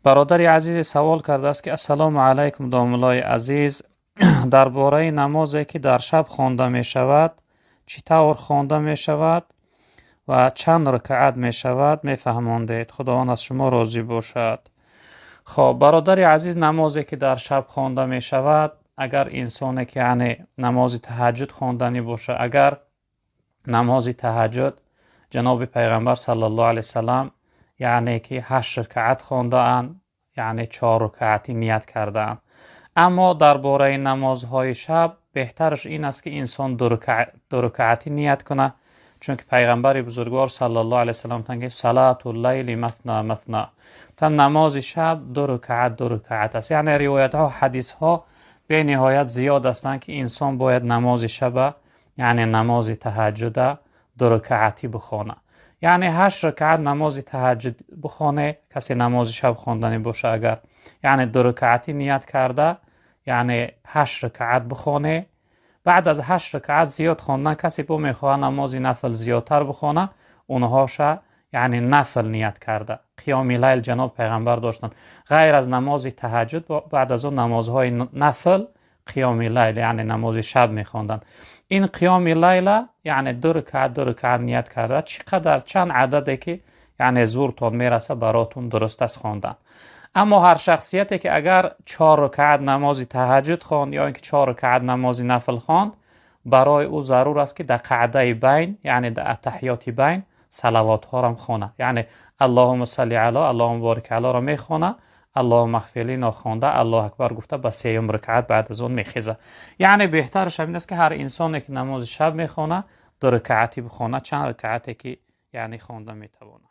Бародари азизе савол кардааст, ки ассалому алайкум, домуллои азиз, дар бораи намозе, ки дар шаб хонда мешавад, чӣ тавр хонда мешавад ва чанд ракаат мешавад, мефаҳмондед. Худованд аз шумо розӣ бошад. Хоб, бародари азиз, намозе, ки дар шаб хонда мешавад, агар инсоне, ки яъне намози таҳаҷҷуд хонданӣ бошад, агар намози таҳаҷҷуд ҷаноби пайғамбар саллаллоҳу алайҳи васаллам яъне ки ҳашт ракаат хондаанд, яъне чор ракаатӣ ният кардаанд. Аммо дар бораи намозҳои шаб беҳтараш ин аст, ки инсон ду ракаатӣ ният кунад, чунки пайғамбари бузургвор саллаллоҳу алайҳи васаллам гуфтанд, ки صلاة الليل مثنى مثنى, та намози шаб ду ракаат, ду ракаат аст. Яъне ривоятҳо, ҳадисҳо бениҳоят зиёд ҳастанд, ки инсон бояд намози шаба, яъне намози таҳаҷҷуда ду ракаатӣ бихонад. Яъне ҳашт ракаат намози таҳаҷҷуд бихоне, касе намози шаб хонданӣ боша, агар яъне ду ракаатӣ ният карда, яъне ҳашт ракаат бихоне. Баъд аз ҳашт ракаат зиёд хондан, касе бо мехоҳад намози нафл зиёдтар бихона, онҳоша яъне нафл ният карда. Қиёми лайл ҷаноб пайғамбар доштанд, ғайр аз намози таҳаҷҷуд, баъд аз он намозҳои нафл қиёми лайл, яъне намози шаб мехонданд. Ин қиёми лайла яъне ду ракаат, ду ракаат ният карда, чӣ қадар, чанд ададе ки яъне зуртон мераса, баротун дуруст аст хондан. Аммо ҳар шахсияте, ки агар чор ракаат намози таҳаҷҷуд хонд ё ин ки чор ракаат намози нафл хонд, барои ӯ зарур аст, ки дар қаъдаи байн, яъне дар аттаҳиёти байн салавотҳоро хона, яъне اللهم صل على, اللهم بارك على ро мехона, اللهم اغفر لي нохонда, аллоҳ акбар гуфта, ба сеюм ракаат баъд аз он мехеза. Яъне беҳтараш ҳамин аст, ки ҳар инсоне, ки намози шаб мехона, ду ракаатӣ бихона, чанд ракаате ки яъне хонда метавонад.